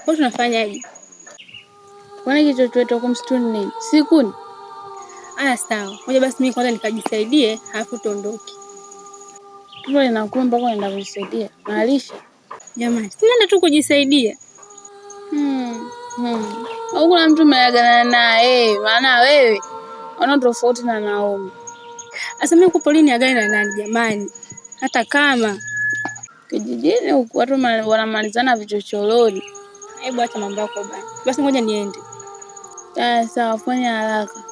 Kwa tunafanyaje? Kwani kichochwetu huko msituni nini? Sikuni. Aya, sawa. Ngoja basi mimi kwanza nikajisaidie, halafu tuondoke. Tumbo linakuuma mpaka unaenda kujisaidia. Maalisha. Jamani, si naenda tu kujisaidia. Au kuna mtu umeagana naye, maana wewe una tofauti na Naomi. Asa mimi huko polini agane na nani jamani? Hata kama kijijini huku watu wanamalizana vichochoroni. Hebu acha mambo yako bana. Basi ngoja niende. Sawa, fanya haraka.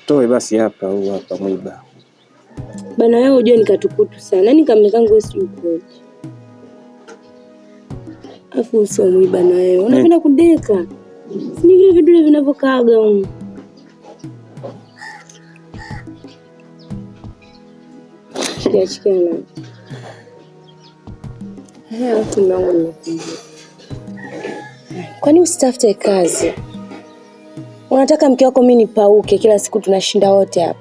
Toe basi hapa au hapa mwiba. Bana wewe unajua nikatukutu sana. Yaani kamera kangu wewe sijui ukoje. Afu uso mwiba na wewe. Unapenda kudeka. Si ni vile vidole vinavyokaaga huko. Shikia shikia na. Haya, mume wangu nimekuja. Kwani usitafute kazi? Unataka mke wako mimi nipauke kila siku tunashinda wote hapa.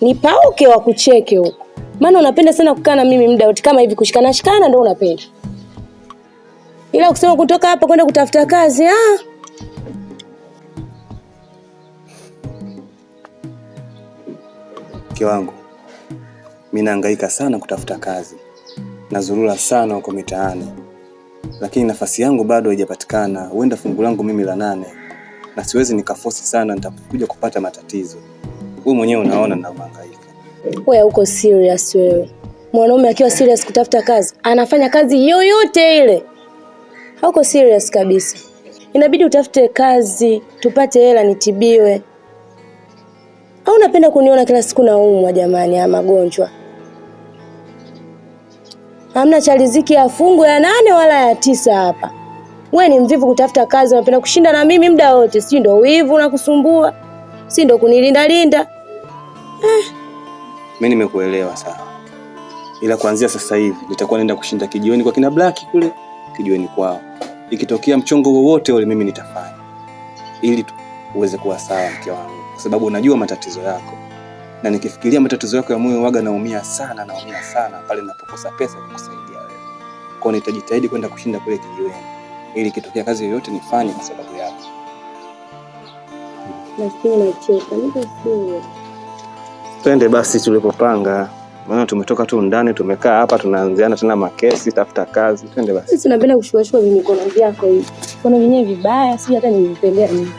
Nipauke wa kucheke huko. Maana unapenda sana kukaa na mimi muda wote kama hivi kushikana shikana ndio unapenda. Ila kusema kutoka hapa kwenda kutafuta kazi ah. Mke wangu, mimi nahangaika sana kutafuta kazi. Nazurura sana huko mitaani. Lakini nafasi yangu bado haijapatikana. Huenda fungu langu mimi la 8. Na siwezi nikafosi sana, nitakuja kupata matatizo. Wewe mwenyewe unaona ninavyohangaika. Wewe uko serious wewe. Mwanaume akiwa serious kutafuta kazi, anafanya kazi yoyote ile. Hauko serious kabisa. Inabidi utafute kazi, tupate hela nitibiwe. Au unapenda kuniona kila siku naumwa jamani, ya magonjwa? Hamna cha riziki ya fungu ya 8 wala ya 9 hapa. Wewe ni mvivu kutafuta kazi, unapenda kushinda na mimi muda wote. Si ndio wivu unakusumbua? Si ndio kunilinda linda? Mimi nimekuelewa sawa. Ila kuanzia sasa hivi nitakuwa naenda kushinda kijiweni kwa kina Black kule, kijiweni kwao. Ikitokea mchongo wowote ule mimi nitafanya ili tu uweze kuwa sawa mke wangu, kwa sababu unajua matatizo yako. Na nikifikiria matatizo yako ya moyo waga naumia sana, naumia sana pale ninapokosa pesa kukusaidia wewe. Kwa hiyo nitajitahidi kwenda kushinda kule kijiweni ili kitokea kazi yoyote nifanye kwa sababu yako. Nasikia unacheka, niko serious. Twende basi tulipopanga. Maana tumetoka tu ndani tumekaa hapa tunaanziana tena makesi, tafuta kazi. Twende basi. Sisi tunapenda kushuashua vimikono vyako hivi. Mikono vyenyewe vibaya, sijui hata nimependea nini.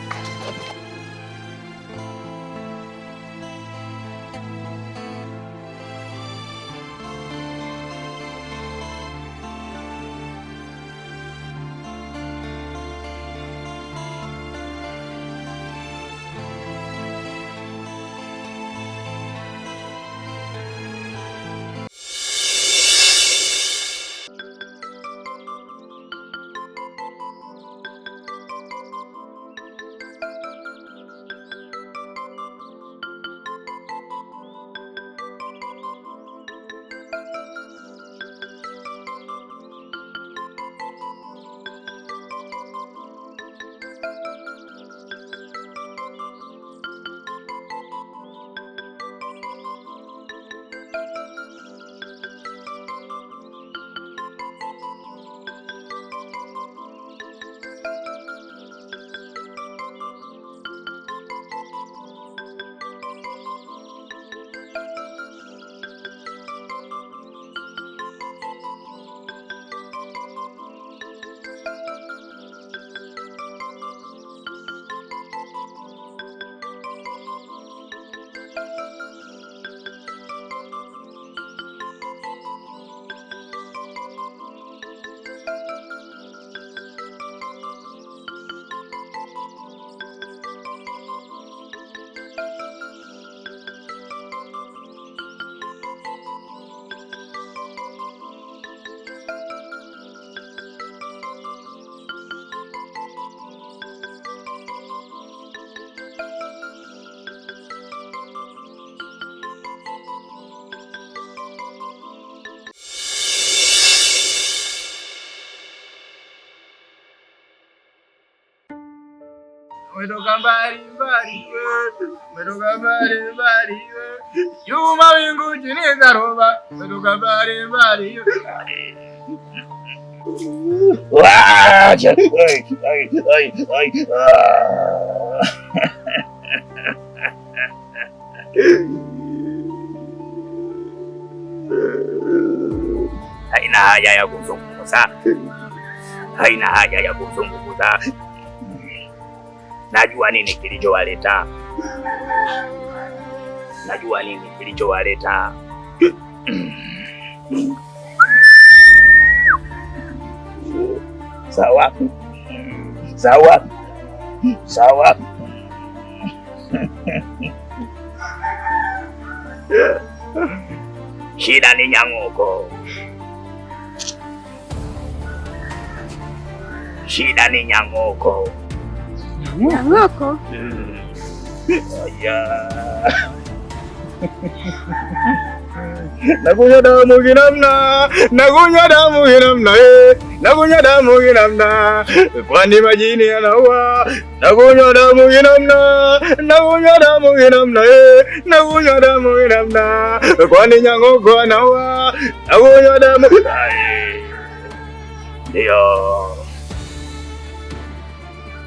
Umetoka mbali mbali, umetoka mbali mbali, juu mawingu chini dharuba, umetoka mbali mbali. Haina haja ya kuzungumza, haina haja ya kuzungumza. Najua nini kilichowaleta, najua nini kilichowaleta. Sawa sawa sawa. Shida ni Nyang'oko, shida ni Nyang'oko. Nyang'oko? Aya. Nakunywa damu kinamna, nakunywa damu kinamna, nakunywa damu kinamna, kwani majini yanaua. Nakunywa damu kinamna, nakunywa damu kinamna, nakunywa damu kinamna, kwani Nyang'oko anaua. Nakunywa damu. Ndio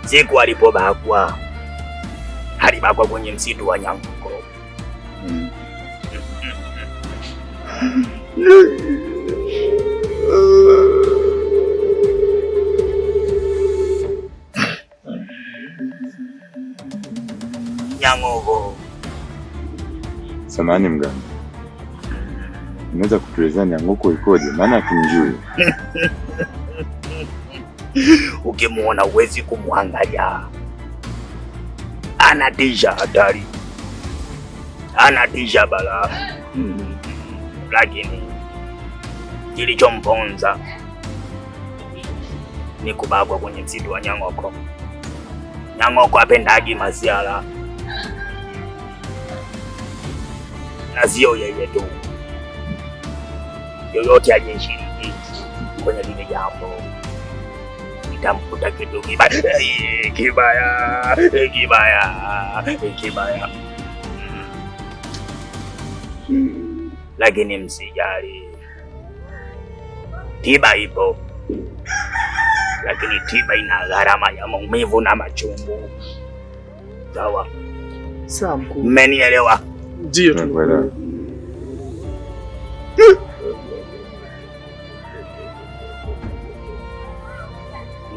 siku alipobakwa, alibakwa kwenye msitu wa Nyang'oko. Nyang'oko. Samahani mganga, unaweza kutuelezea Nyang'oko ikoje? Maana hatumjui. Ukimuona huwezi kumwangalia, anatisha hatari, anatisha balaa. Lakini kilichomponza ni kubakwa kwenye msitu wa Nyang'oko. Nyang'oko apendagi masiala, na sio yeye tu, yoyote aliyeshiriki kwenye lile jambo itamkuta kitu kibaya kibaya kibaya kibaya. Lakini msijali, tiba ipo, lakini tiba ina gharama ya maumivu na machungu. Sawa? Sawa mkuu. Mmenielewa? Ndio, Tumekuelewa.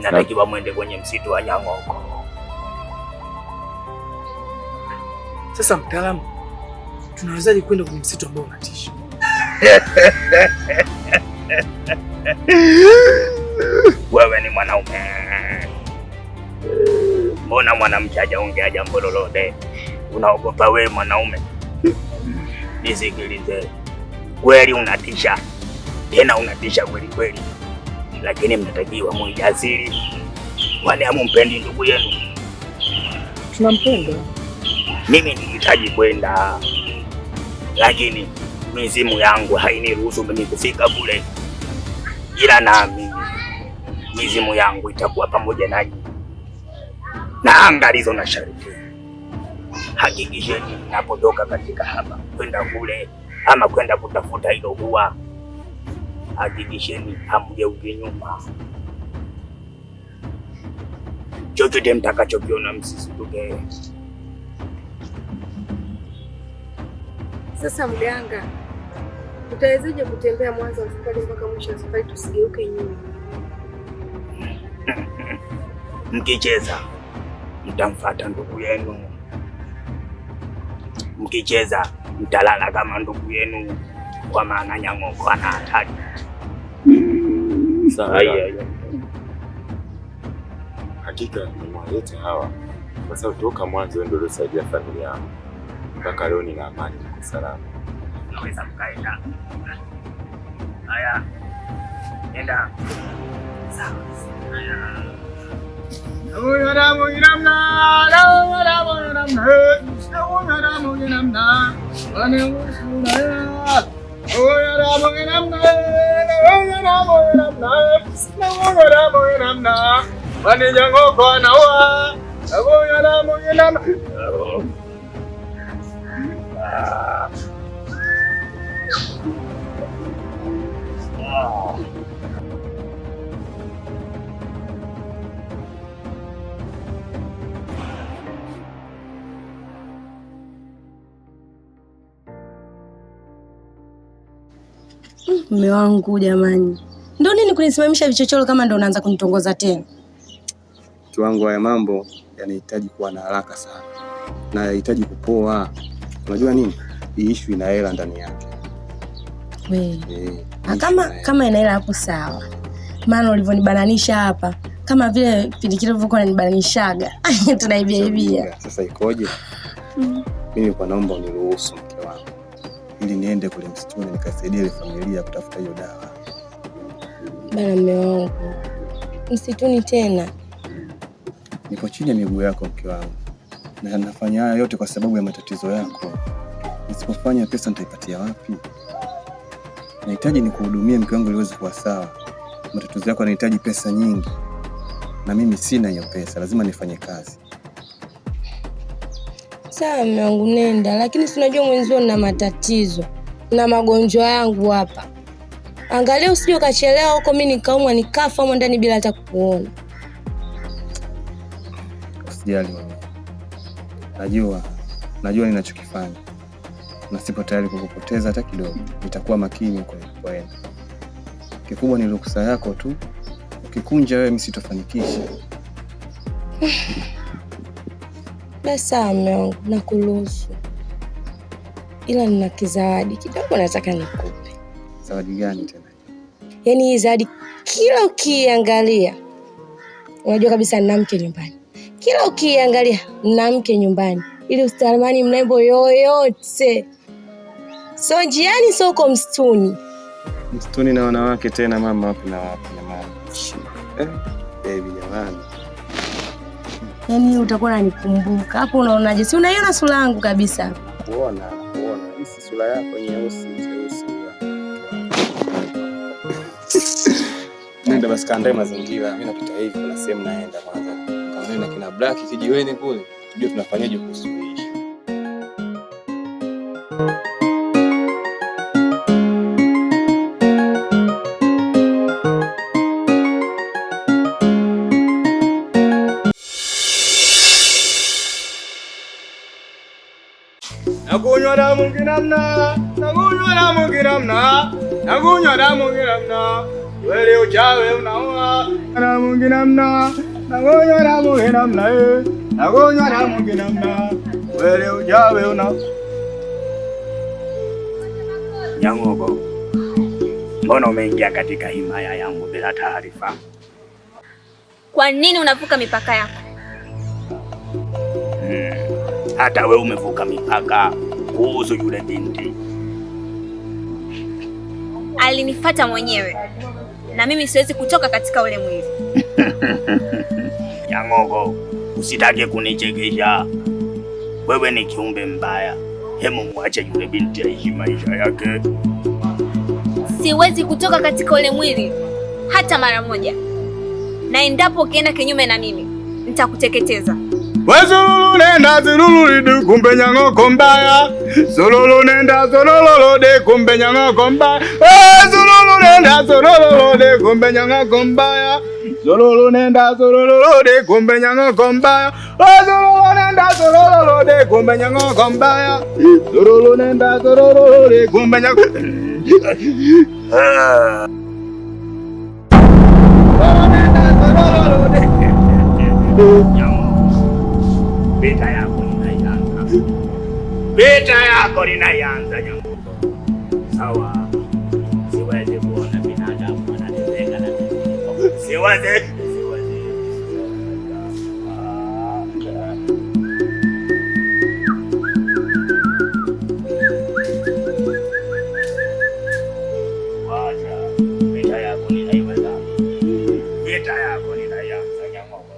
Natakiwa mwende kwenye msitu wa Nyang'oko. Sasa mtaalamu, tunawezaje kwenda kwenye msitu ambao unatisha? Wewe ni mwanaume, mbona mwanamke hajaongea jambo lolote? Unaogopa wewe mwanaume? Nisikilize, kweli unatisha, tena unatisha kweli kweli, lakini mnatakiwa mujasiri, kwani hamumpendi ndugu yenu? Tunampenda. Mimi nilihitaji kwenda, lakini mizimu yangu hainiruhusu mimi kufika kule, ila naamini mizimu yangu itakuwa pamoja nanyi. Na angalizo na sharti, hakikisheni mnapotoka katika hapa kwenda kule ama kwenda kutafuta hilo hua, hakikisheni hamgeuki nyuma. Chochote mtakachokiona msisituke. Sasa mganga, tutawezaje kutembea mwanzo wa safari mpaka mwisho wa safari tusigeuke nyuma? Mkicheza mtamfata ndugu yenu, mkicheza mtalala kama ndugu yenu, kwa maana Nyang'oko ana hatari. Sawa. Ai, ai, ai. Hakika nimewaleta hawa kwa sababu toka mwanzo ndio uliosaidia familia yangu mpaka leo nina amani, niko salama. Naweza mkaenda. Haya, nenda. Nakunywa damu kinamna, nakunywa damu kinamna, nakunywa damu kinamna, wanakusura. Nakunywa damu kinamna, nakunywa damu kinamna, nakunywa damu kinamna, waninyang'oko anaua. Nakunywa damu kinamna. Mume wangu jamani, ndo nini kunisimamisha vichochoro kama ndo unaanza kunitongoza tena? Mke wangu, haya mambo yanahitaji kuwa na haraka sana na yanahitaji kupoa. Unajua nini, hii issue ina hela ndani yake. We. Eh, Ah, issue kama ina hela. kama ina hela hapo sawa, maana ulivyonibananisha hapa kama vile pindi kile ulivyokuwa unanibananishaga tunaibiaibia. Ujinga. Sasa ikoje? Mimi nilikuwa naomba uniruhusu mke wangu, ili niende kule msituni nikasaidia ile familia kutafuta hiyo dawa. Bana mume wangu, msituni tena? Niko chini ya miguu yako mke wangu, na nafanya haya yote kwa sababu ya matatizo yako. Nisipofanya pesa nitaipatia wapi? Nahitaji nikuhudumie mke wangu ili uweze kuwa sawa. Matatizo yako yanahitaji pesa nyingi, na mimi sina hiyo pesa, lazima nifanye kazi. Sawa mume wangu, nenda, lakini si unajua mwenzio nina matatizo na magonjwa yangu hapa. Angalia usije ukachelewa huko, mimi nikaumwa nikafa humo ndani bila hata kukuona. Usijali mami, najua ninachokifanya na sipo tayari kukupoteza hata kidogo. Nitakuwa makini huko nilipoenda. Kikubwa ni ruksa yako tu, ukikunja wewe mimi sitofanikisha. Basi sawa mume wangu, nakuruhusu, ila nina kizawadi kidogo nataka nikupe. Zawadi gani tena? Yaani hii zawadi kila ukiiangalia unajua kabisa nina mke nyumbani, kila ukiiangalia nina mke nyumbani, ili usitamani mrembo yoyote, so njiani, so uko msituni. Msituni na wanawake tena mama, wapi na wapi jamani? Baby jamani. Yaani utakuwa unanikumbuka hapo. Unaonaje? Si unaiona sura yangu kabisa? Kuona, kuona. Hii si sura yako nyeusi, nyeusi. Nenda basi kaandae mazingira. Mimi napita hivi, kuna sehemu naenda kwanza. Kaonane na kina Black kijiweni kule. Tujue tunafanyaje kuhusu hii. Nakunywa damu kinamna, nakunywa damu kinamna, nakunywa damu kinamna. Wewe uchawi unaua, damu kinamna, nakunywa damu kinamna, eh, nakunywa damu kinamna. Wewe uchawi una Nyang'ogo, mbona umeingia katika himaya yangu bila taarifa? Kwa nini unavuka mipaka yako? Hata we umevuka mipaka kuhusu yule binti. Alinifata mwenyewe na mimi siwezi kutoka katika ule mwili. Nyang'ogo, usitake kunichekesha. Wewe ni kiumbe mbaya. Hemu mwache yule binti aishi maisha yake. Siwezi kutoka katika ule mwili hata mara moja, na endapo ukienda kinyume na mimi nitakuteketeza. We zululu nenda zululu lidu kumbe nyang'oko mbaya. Zululu nenda zululu de kumbe nyang'oko mbaya. We zululu nenda zululu de kumbe nyang'oko mbaya. Zululu nenda zululu de kumbe nyang'oko mbaya. We zululu nenda zululu de kumbe nyang'oko mbaya. Zululu nenda zululu de kumbe nyang'oko. Nyang'ogo, vita yako ninaianza. Vita yako ninaianza Nyang'ogo. Sawa. Siwezi kuona binadamu wanateseka na mimi nipo. Siwezi. Siwezi. Wacha. Vita yako ninaiweza. Vita yako ninaianza Nyang'ogo.